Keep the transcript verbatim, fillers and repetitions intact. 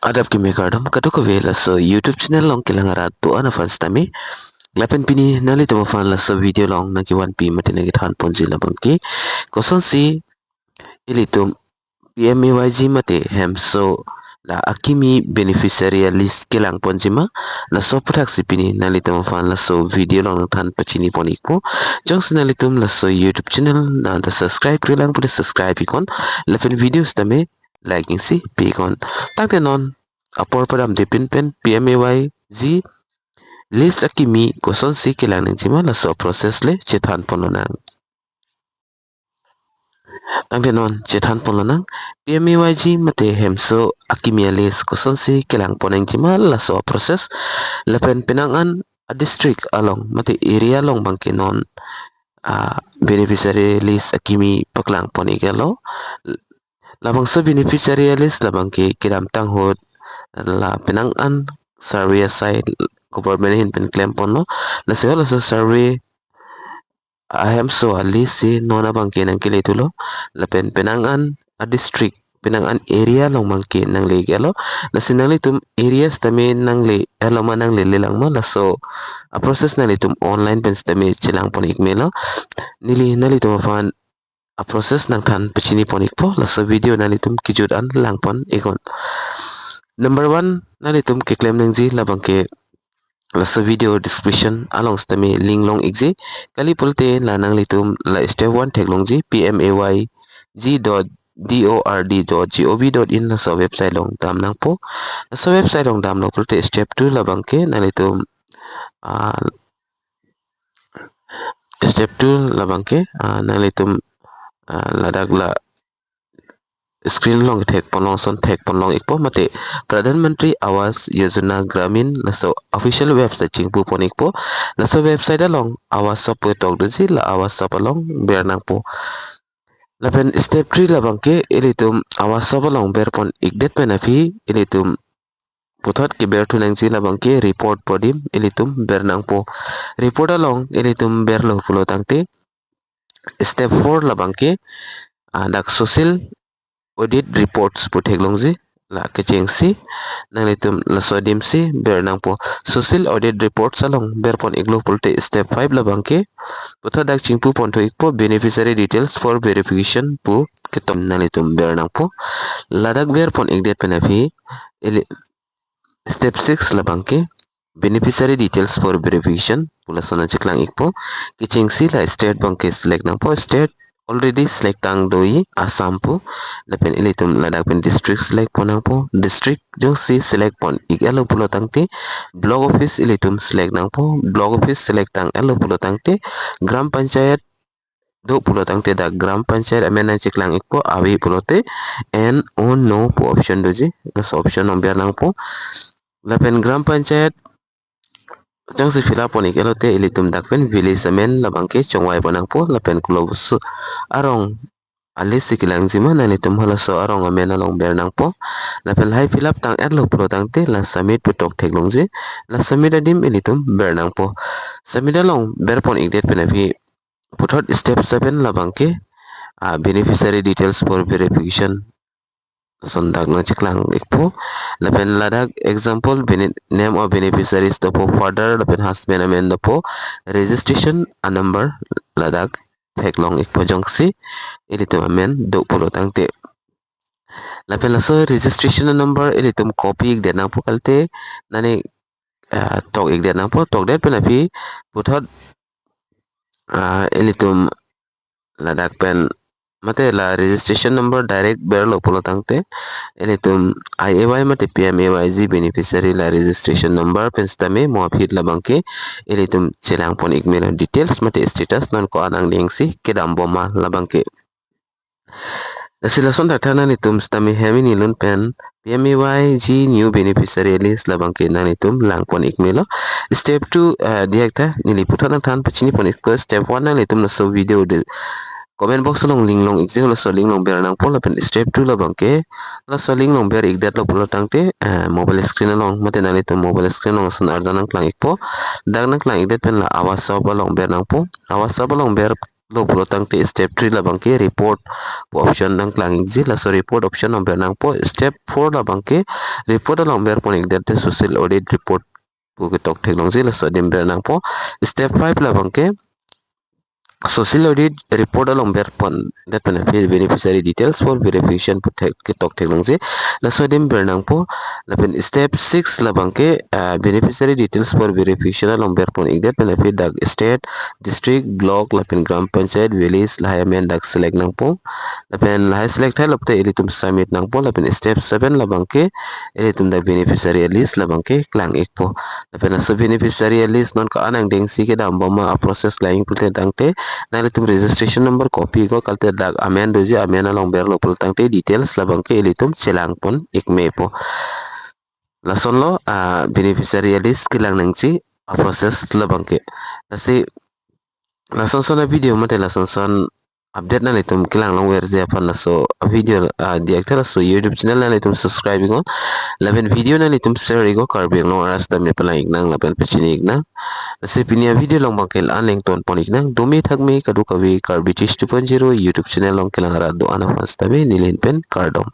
Adap keme kardom kadokave laso YouTube channel along kelang arat do-an aphan sitame. Lapen pini nanglitum aphan laso video along nangkevanpi mate nangkethan ponji labangke, kosonsi ilitum P M A Y G mate hemso la akimi beneficiary alist kelang ponji ma, laso aputhaksi pini nanglitum aphan laso video along nangthan pachini pon ikpo. Jongsi nanglitum laso YouTube channel nangta subscribe-re lang pule subscribe iknon, lapen video sitame like isi pi iknon. Tangte non apor padamde pin pen P M A Y G list akimi kosonsi kelang nangji ma, laso process le chethan pon lonang. Tangte non chethan pon lonang, P M A Y G mate hemso akimi alist kosonsi kelang pon nangji ma, laso process. Lapen penang an a-district along mate area along abangke non a-beneficiary list akimi paklang pon iklo. Labangso beneficiary list labangke kedamtang ahut la penang an survey asai government ahin pen klem ponlo. Lasi halaso survey ahemso alist si non abangke nangkele thulo. Lapen penang an a-district, penang an area along abangke nangle iklo. Lasi nanglitum area sitame nangle-lo ma nanglele lang ma, laso a-process nanglitum online pen sitame chelang pon ik melo. Neli nanglitum aphan a-process nangthan pachini pon ikpo, laso video nanglitum kejut an lang pon iknon. Number one, nanglitum keklem nangji labangke laso video description along sitame link long ikji. Kali pulote la nanglitum la step one theklongji, P M A Y G dot D O R D dot G O V dot in, laso website along dam nangpo. Laso website along damlo pulote step two labangke nanglitum, ah, step two labangke, ah, nanglitum, ah, ladak la screen along thek pon long ason thek pon long ikpo mate Pradhan Mantri Awas Yojana Gramin laso official website chingpu pon ikpo. Laso website along Awas Shop pu tok doji, la Awas Shop along ber nangpo. Lapen step three labangke ilitum Awas Shop along ber pon ikdet pen aphi ilitum puthot keber thu nangji labangke report adim ilitum ber nangpo. Report along ilitum berlo pulo tangte step four labangke, ah, dak social audit reports pu theklongji, la kechengsi nanglitum laso adim si ber nangpo. Social audit reports along ber pon iklo pulote step five labangke puthot dak chingpu pon thu ikpo, beneficiary details for verification pu ketom nanglitum ber nangpo. Ladak ber pon ikdet pen aphi ili step six labangke beneficiary details for verification pu lason nangcheklang ikpo. Kechengsi la state abangke select nangpo, state already select tang doji, Assam pu. Lapen ilitum ladak pen district select pon nangpo, district jongsi select pon iklo pulo tangte block office ilitum select nangpo, block office select tang-lo pulo tangte gram panchayat do pulo tangte dak gram panchayat amen nangcheklang ikpo, ave pulote N O no pu option doji, laso option along ber nangpo. Lapen gram panchayat jongsi fill up pon iklo te ilitum dak pen village amen labangke chongvai pon nangpo, lapen koloso arong alist si kelangji ma nanglitum halaso arong amen along ber nangpo. Lapen lahai fill up tang-lo pulo tangte la submit pu tok theklongji, la submit adim ilitum ber nangpo. Submit along ber pon ikdet pen aphi puthot step seven labangke, ah, beneficiary details for verification ason dak nangcheklang ikpo. Lapen ladak example bene-, name of beneficiaries dopo, father lapen husband amen dopo, registration a-number ladak theklong ikpo jongsi ilitum amen do pulo tangte. Lapen laso registration a-number ilitum copy ikdet nangpo, kalite nani, ah, tok ikdet nangpo, tokdet pen aphi puthot, ah, ilitum ladak pen mate la registration number direct berlo pulo tangte ilitum I A Y mate P M A Y G beneficiary la registration number pen sitame mo aphi labangke ilitum chelang pon ik melo, details mate status non ko-an angdengsi kedam bom ma labangke. Lasi lason thakthak nanglitum sitame hem hini lun pen P M A Y G new beneficiary list labangke nanglitum lang pon ik melo. Step two, eh, diak ta neli puthot nangthan pachini pon ikpo. Step one nanglitum laso video de comment box along link long ikji, laso link along ber nangpo. Lapen step two labangke laso link along ber ikdetlo pulo tangte, eh, mobile screen along mate nanglitum mobile screen along ason arjan nangklang ikpo. Dak nangklang ikdet pen la Awas Shop along ber nangpo. Awas Shop along ber lo pulo tangte step three labangke report pu option nangklang ikji, laso report option along ber nangpo. Step four labangke report along berpon ikdet te social audit report pu ketok theklongji, laso adim ber nangpo. Step five labangke social audit report along berpon det pen aphi beneficiary details for verification pu thek ketok theklongji, laso adim ber nangpo. Lapen step six labangke, ah, beneficiary details for verification along berpon ikdet pen aphi dak state, district, block lapen gram panchayat, village lahai amen dak select nangpo. Lapen lahai select thai lote ilitum submit nangpo. Lapen step seven labangke ilitum dak beneficiary list labangke klang ikpo. Lapen laso beneficiary list non ko-an angdengsi kedam bom ma, a process lang pulote tangte nanglitum registration number copy ko, kalite dak amen doji, amen along berlo pulo tangte details labangke ilitum chelangpon ikmepo. Lasonlo, ah, beneficiary list kelang nangji a process labangke. Lasi lasonson avideo mate lasonson update nanglitum kelang longverji aphan laso avideo, ah, diyakthe laso YouTube channel nanglitum subscribe iknon. Lapen video nanglitum share iknon, Karbi Anglong arat sitame palang iknang lapen pachini iknang. Lasi pini avideo along abangke la-an ingtonpon iknang. Dome thakme kadokave Karbi Teach two point zero YouTube channel along kelang arat do-an aphan sitame neli ahin pen kardom.